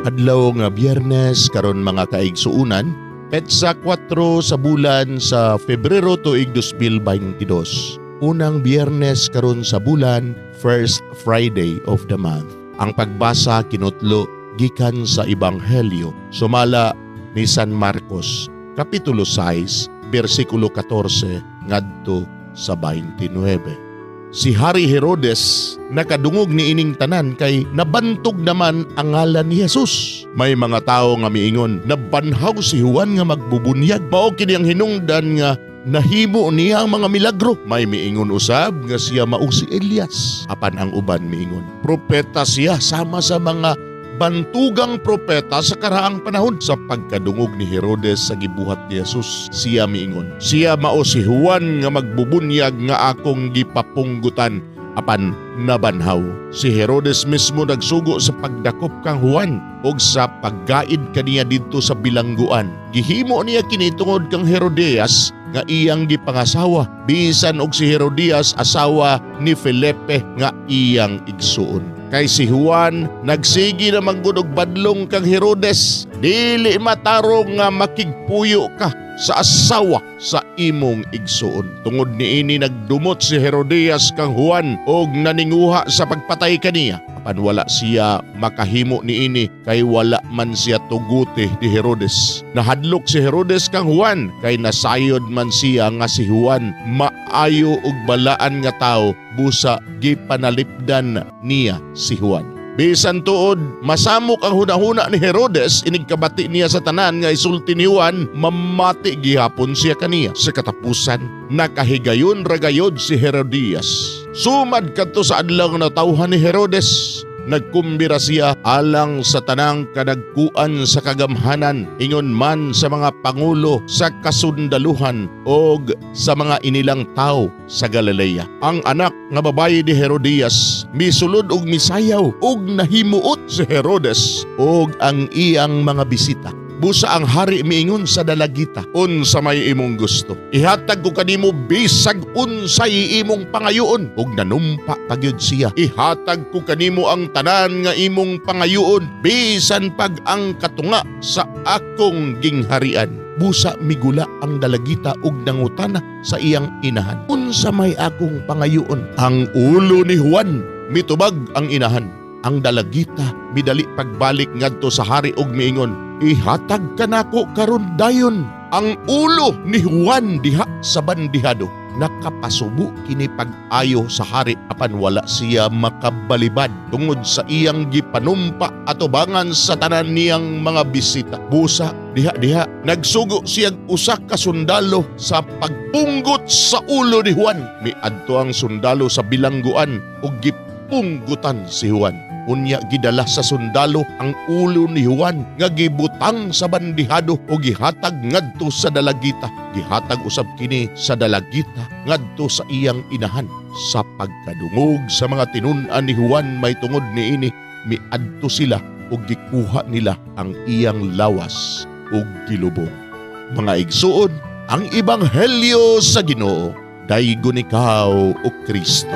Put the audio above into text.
Adlaw nga Biyernes karon, mga kaigsuunan, petsa 4 sa bulan sa Febrero tuig 2022. Unang Biyernes karon sa bulan, first Friday of the month. Ang pagbasa kinutlo gikan sa Ebanghelyo sumala ni San Marcos, Kapitulo 6, bersikulo 14 ngadto sa 29. Si Hari Herodes nakadungog ni ining tanan kay nabantog naman ang ngalan ni Jesus. May mga tawo nga miingon, "Nabanhaw si Juan nga magbubunyag. Mao kini ang hinungdan nga nahimo niya ang mga milagro." May miingon usab nga siya mao si Elias. Apan ang uban miingon, "Propeta siya sama sa mga bantugang propeta sa karaang panahon." Sa pagkadungog ni Herodes sa gibuhat ni Jesus, siya miingon, "Siya mao si Juan nga magbubunyag nga akong gipapunggutan, apan nabanhaw." Si Herodes mismo nagsugo sa pagdakop kang Juan ug sa paggaid kaniya didto sa bilangguan. Gihimo niya kini tungod kang Herodias nga iyang gipangasawa, bisan og si Herodias asawa ni Felipe nga iyang igsuon. Kay si Juan nagsigi na man gud og badlong kang Herodes, "Dili matarong nga makigpuyo ka sa asawa sa imong igsuon." Tungod niini nagdumot si Herodias kang Juan og naninguha sa pagpatay kaniya. Apan wala siya makahimo niini kay wala man siya tuguti ni Herodes. Nahadlok si Herodes kang Juan kay nasayod man siya nga si Juan maayo ug balaan nga tawo, busa gipanalipdan niya si Juan. Bisan tuod masamok ang hunahuna ni Herodes inig kabati niya sa tanan nga isulti ni Juan, mamati gihapon siya kaniya. Sa katapusan, nakahigayon ra gayod si Herodias. Sumad kadto sa adlaw nga natawhan ni Herodes, nagkumbira siya alang sa tanang kadagkuan sa kagamhanan, ingon man sa mga pangulo sa kasundaluhan og sa mga inilang tawo sa Galilea. Ang anak nga babayi ni Herodias misulod og misayaw og nahimuot si Herodes og ang iyang mga bisita. Busa ang hari miingon sa dalagita, "Unsa may imong gusto? Ihatag ko kanimo bisag unsay imong pangayoon." Ug nanumpa pa gyud siya, "Ihatag ko kanimo ang tanan nga imong pangayoon, bisan pag ang katunga sa akong gingharian." Busa migula ang dalagita ug nangutana sa iyang inahan, "Unsa may akong pangayoon?" "Ang ulo ni Juan," mitubag ang inahan. Ang dalagita midali pagbalik ngadto sa hari ug miingon, "Ihatag kanako karon dayon ang ulo ni Juan diha sa bandihado." Nakapasubo kini pag-ayo sa hari, apan wala siya makabalibad tungod sa iyang gipanumpa atubangan sa tanan niyang mga bisita. Busa diha-diha nagsugo siyag usa ka sundalo sa pagpunggot sa ulo ni Juan. Miadto ang sundalo sa bilangguan ug gipunggutan si Juan. Unya gidala sa sundalo ang ulo ni Juan nga gibutang sa bandihado o gihatag ngadto sa dalagita. Gihatag usab kini sa dalagita ngadto sa iyang inahan. Sa pagkadungog sa mga tinun-an ni Juan may tungod niini, miadto sila ug gikuha nila ang iyang lawas ug gilubong. Mga igsuon, ang ebanghelyo sa Ginoo. Daygon ikaw, o Kristo.